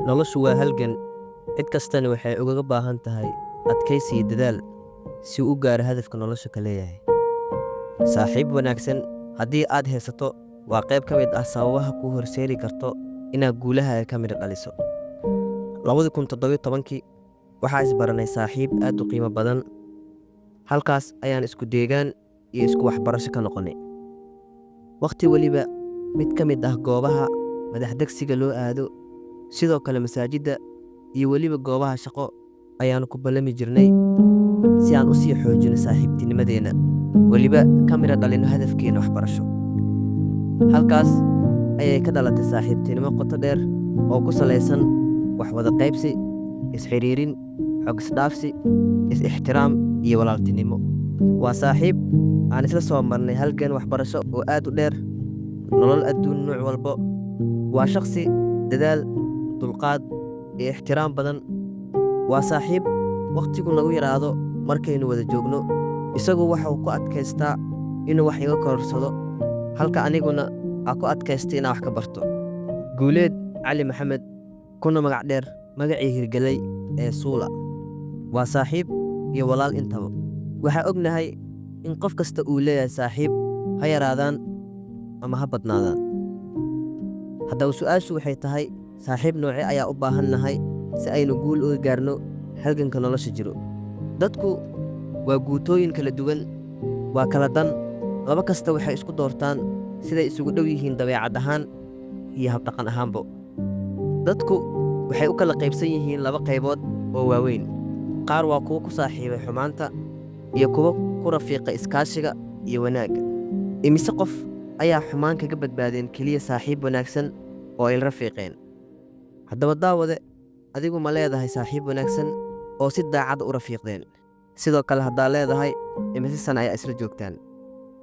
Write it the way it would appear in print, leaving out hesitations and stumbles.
Noloshu waa halgan, cid kastana waxay ugaga baahan tahay adkaysi iyo dadaal si uu u gaaro hadafka nolosha ka leeyahay. Saaxiib wanaagsan haddii aad haysato waa qayb ka mid ah sababaha kuu horseedi karto inaad guulahaaga ka midho dhaliso. 2017kii waxaa isbaranay saaxiib aad u qiimo badan. Halkaas ayaan isku deegaan iyo isku waxbarasho ka noqonnay. Wakhti weliba mid ka mid ah goobaha madaxdegsiga loo aado, sidoo kale masaajidda iyo weliba goobaha shaqo ayaannu ku ballami jirnay si aan u sii xoojino saaxiibtinimadeenna, weliba ka midho dhalinno hadafkeena waxbarasho. Halkaas ayay ka dhalatay saaxiibtinimo qoto dheer oo ku salaysan wax wada qaybsi, is-xiriirin, xog isdhaafsi, is-ixtiraam iyo walaaltinimo. Waa saaxiib aan isla soo marnay halgan waxbarasho oo aad u dheer, nolol adduun nuuc walba. Waa shakhsi dadaal, dulqaad iyo ixtiraam badan. Waa saaxiib wakhtigu nagu yaraado markaynu wada joogno. Isagu waxa uu ku adkaystaa inuu wax iga kororsado, halka aniguna aan ku adkaystay inaan wax ka barto. Guuleed Cali Maxamed, kuna magac dheer magacii hirgelay ee Suula. Waa saaxiib iyo walaal intaba. Waxaa ognahay in qof kasta uu leeyahay saaxiib, ha yaraadaan ama ha badnaadaan. Haddaba su'aashu waxay tahay, saaxiib noocee ayaa u baahan nahay si aynu guul uga gaarno halganka nolosha jiro? Dadku waa guutooyin kala duwan, waa kala dan. Laba kasta waxay isku doortaan siday isugu dhow yihiin dabeecad ahaan iyo habdhaqan ahaanbo. Dadku waxay u kala qaybsan yihiin laba qaybood oo waaweyn. Qaar waa kuwo ku saaxiibay xumaanta iyo kuwo ku rafiiqa iskaashiga iyo wanaagga. Imise qof ayaa xumaan kaga badbaadeen keliya saaxiib wanaagsan oo ay la rafiiqeen? Haddaba daawade, adigu ma leedahay saaxiib wanaagsan oo si daacad u rafiiqdeen? Sidoo kale haddaa leedahay, imise sana ayaa isla joogtaan?